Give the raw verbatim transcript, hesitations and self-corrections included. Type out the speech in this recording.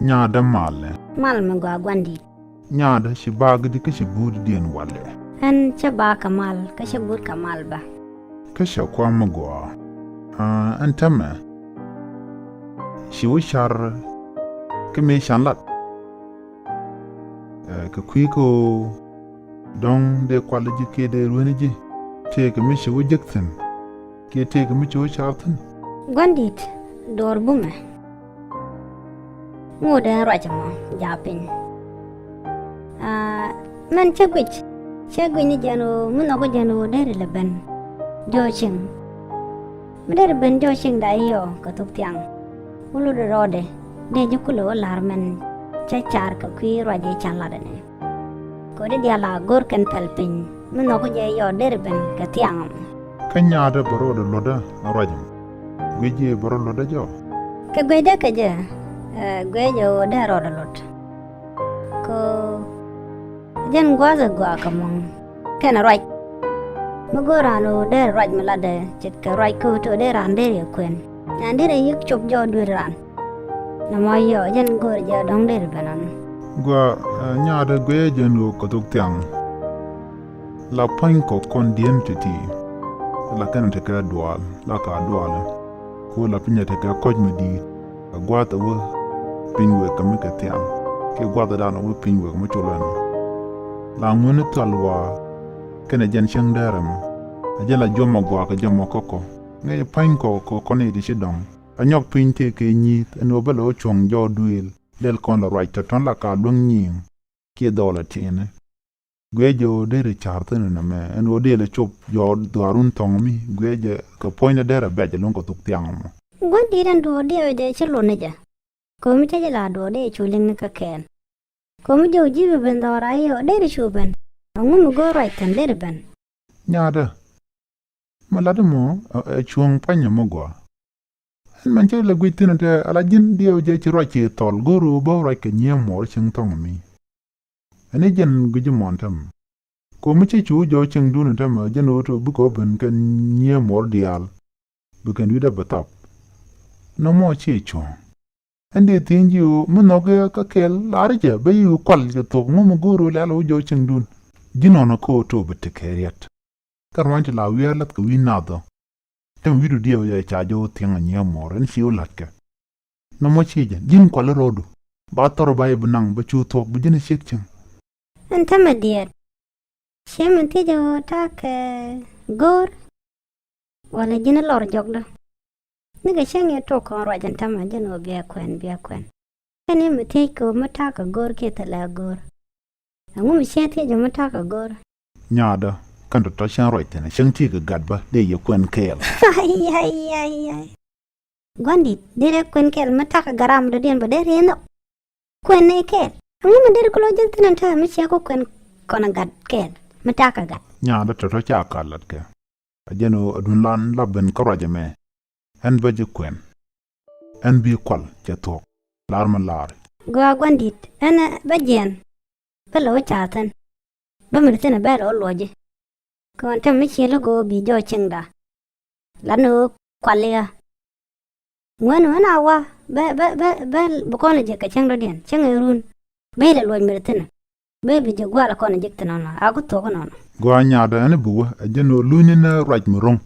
Nyaadä malɛ. Mal mi gɔaa guandit. Nyaadä ci baak di kä ci buut diɛn walɛ. Ɛn cä baak kɛ mal kä cä buut kɛ mal bä. Kä cɛ kuam mi gɔaa. Aa, ɛn tämɛ ci wä car kä mëë can lat. Ɛ, kɛ kui̱ kä ɣöö dɔ̱ŋ dee kual ji̱ kiɛ dee rueni ji̱. Tëëkɛ mi ci wä jek thi̱n kiɛ tëëkɛ mi ci wä car thi̱n. Guandit, duɔ̱ɔ̱r bumɛ. Ŋot ɛn ruac ɛmɔ jaak piny. Aa, mɛn cä guic, cä guic ni jɛn ɣöö mi nhɔk jɛn ɣöö deri lɛ ben jɔɔc cieŋ. Mi deri ben jɔɔc cieŋ da̱ i̱ yɔɔ kɛ thuk thiaŋ. Wä lot rɔɔdɛ dee ji̱ kulɛ wä la̱r mɛn cä car kɛ kui̱ ruac i̱ can latdɛ ni. Kɛ ɣöö di diaal a go̱r kɛn pɛl piny mi nhɔk jɛ yɔɔ deri ben kɛ thiaŋ. Kä nyaadä bɛ rɔɔdɛ luɔtdä a ruac ɛmɔ. Guic jɛ bɛ rɔɔdɛ luɔtdä jɔɔ. Kɛ guic dee kɛ jɛ, ɛ, guic jɛ ɣöö dee rɔɔdɛ luɔt. Kɛ ɣöö jɛn gua̱a̱th ɛ gɔaa kɛ muɔ̱ŋ kɛnɛ ruac. Mi go̱o̱r raan ɣöö dee ruac mi latdɛ ce̱tkɛ ruac kä ɣöö to̱ dee raan dee riɛ kuɛn. Nyan dee riɛ yi̱k cop jɔɔk dueer raan. Nɔmɔ yɔɔ jɛn go̱o̱r jɛ dɔ̱ŋ dee riɛ ben ɔn. Gua, ɛ, nyaadä guic jɛn ɣöö kɛ thok thiaŋ. La pua̱ny kɔ kɔn dieen ti̱ti̱. La kɛn tekɛ dual, la ka dual. Ku la piny tekɛ kɔc mi di̱i̱t. Kɛ gua̱a̱th ɛ wä piny wek kɛ mi kɛ thiaŋ. Kiɛ gua̱a̱th ɛ dan ɛ wä piny wek mi col ɛn. La ŋuäni thual waa. Kɛnɛ jɛn cieŋ dɛɛr ɛmɔ. Ɛ jɛn la jɔmɔ gɔaa kɛ jɔmɔ kɔkɔ. Ŋäc pua̱ny kɔ kɔ kɔn i̱ ti ci dɔ̱ŋ. A nyɔk piny tëë kɛ nyi̱i̱th ɛn ɣöö bä lɛ wä cuɔ̱ŋ jɔɔk duëël. Lɛl kɔn la ruac tɔ̱tɔ̱n la ka luäŋ nyiiŋ. Kiɛ dhɔɔl ɛ tiɛɛni. Guic jɛ ɣöö deri car thi̱n ɛn ɛmɛ ɛn ɣöö dee lɛ cop jɔɔk dhuaarun thɔ̱ŋ mi guic jɛ kɛ puɔ̱nydɛ derɛ bɛ̈c ɛlɔ̱ŋ kɛ thuk thiaŋ ɛmɔ. Gua̱n di̱i̱t ɛn duɔ̱ɔ̱r diɛw jɛ ci luɔt ni jɛ. Kɛ ɣöö mi cä jɛ la duɔ̱ɔ̱r dee cu liŋ ni kä kɛɛl. Kɛ ɣöö mi jɔw ji̱ bi ben dhɔɔr a i̱ ɣöö deri cu ben. Ɛŋu mi go̱o̱r ruac thi̱n deri ben. Nyaadä. Mi lat ɛmɔ ɛ, ɛ cuɔ̱ŋ pua̱nyɛ mi gɔaa. Ɛn mɛn cä lɛ guic thi̱n ɛ tɛ ala ji̱n diɛw jɛ ci ruac ci thɔl go̱o̱r ɣöö bä ruac kɛ nyiee muɔɔr cieŋ thɔ̱ŋ mi. Ɛn i̱ jɛn gui̱c i̱ muɔ̱ɔ̱n tɛm. Ko̱mi cä cu jɔɔk cieŋdun tɛmɛ jɛn ɣöö tɔ bikɛ ɣöö ben kɛn nyiee muɔɔr diaal. Bi kɛn wi̱cdä bi thap. Nɔmɔ ciɛ cuɔ̱ɔ̱ŋ. Ɛn dee thiec ji̱ ɣöö mi nhɔk kä kɛl la̱r jɛ ben i̱ kual jɛ thuɔ̱k ŋuɔ̱m go̱o̱r ɣöö lial ɣöö jɔɔk cieŋdun. Ji̱ nɔnɔ kä ɣöö tɔ bi tekɛ riɛt. Kä ruany ti la wiaa lath kɛ wi̱i̱ naath ɔ. Tɛm wi̱i̱du diɛw jɛ ca jɔɔk thiäŋ a nyiee muɔɔr ɛn ci ɣöö la̱tkɛ. Nɔmɔ ci jɛn ji̱n kuali rɔɔdu. Ba thɔr ba i̱ bi naŋ ba cu thuɔ̱k bi ji̱n a ciek cieŋ. Ɛn täämɛ diɛɛt. Ciɛ min thiec ɣöö ta̱a̱ kɛ go̱o̱r. Walɛ ji̱n lɔr jɔkdä. Nikɛ cäŋ yɛ tok kɔn ruac ɛn täämɛ ji̱n ɣöö bia kuɛn bia kuɛn. Kɛn yɛ mi thiec kɛ ɣöö mi ta̱a̱ kɛ go̱o̱r kiɛ thilɛ go̱o̱r. Ɛŋu mi ciɛ thiec ɣöö mi ta̱a̱ kɛ go̱o̱r. Nyaadä kɛn tɔ̱tɔ̱ cäŋ ruac thi̱n cäŋ ti kɛ gat bä dee yɛ kuɛn kɛɛl. Ay, ay, ay, ay. Gua̱ndit dee rɛ kuɛn kɛɛl mi ta̱a̱ kɛ gat ram dɔ̱diɛn bä dee rɛ nhɔk. Kuɛn ni kɛɛl. Ɛŋu mi dee rɛ kɛ lo̱c jek thi̱n ɛn täämɛ mi ciɛ kɛ kuɛn kɔn gat kɛɛl mi ta̱a̱ kɛ gat. Nyaadä tɔ̱tɔ̱ ca kal latkɛ. A jɛn ɣöö a duun lan la ben kä ruac ɛmɛ. Ɛn bä ji̱ kuɛn. Ɛn bi kual cɛ thuɔ̱k. La̱r mi la̱r. Gɔaa gua̱ndit ɛn bä jiɛn. Bä lo̱ ca thi̱n. Bä mi thi̱n bä lo̱ luɔ̱c ji̱. Kɔn tɛm mi ciel go̱o̱ bi jɔɔk cieŋda. Lat ni ɣöö kual i̱ ɣä. Ŋuɛ̈n ɣän a wa bä bä bä bä bi kɔn jek kɛ cäŋ dɔ̱diɛn cäŋ ëë run. Bä ilɛ luɔc mi thi̱n. Bä bi jek gua̱a̱l kɔn jek thi̱n ɔnɔ a ku thuɔ̱k ɔnɔ. Gɔaa nyaadä ɛn bi wä ɛ jɛn ɣöö lunyni ni ruac mi ro̱ŋ.